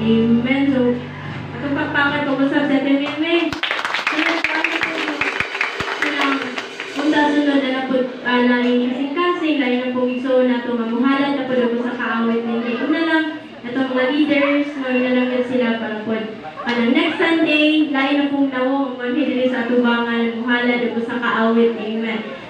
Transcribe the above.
Amen. So, atong pakpakan pag-usab sa Ate Meme. Sunod pa kanang unta sunod na na po laing kasing-kasing, lain na pong igsoon nato nga muhalad na po sa kaawit din. Una lang, atong mga leaders, mga na lang yun sila para po kanang next Sunday, lain na pong nawong ang diri sa atubangan, muhalad og usa ka awit. Amen.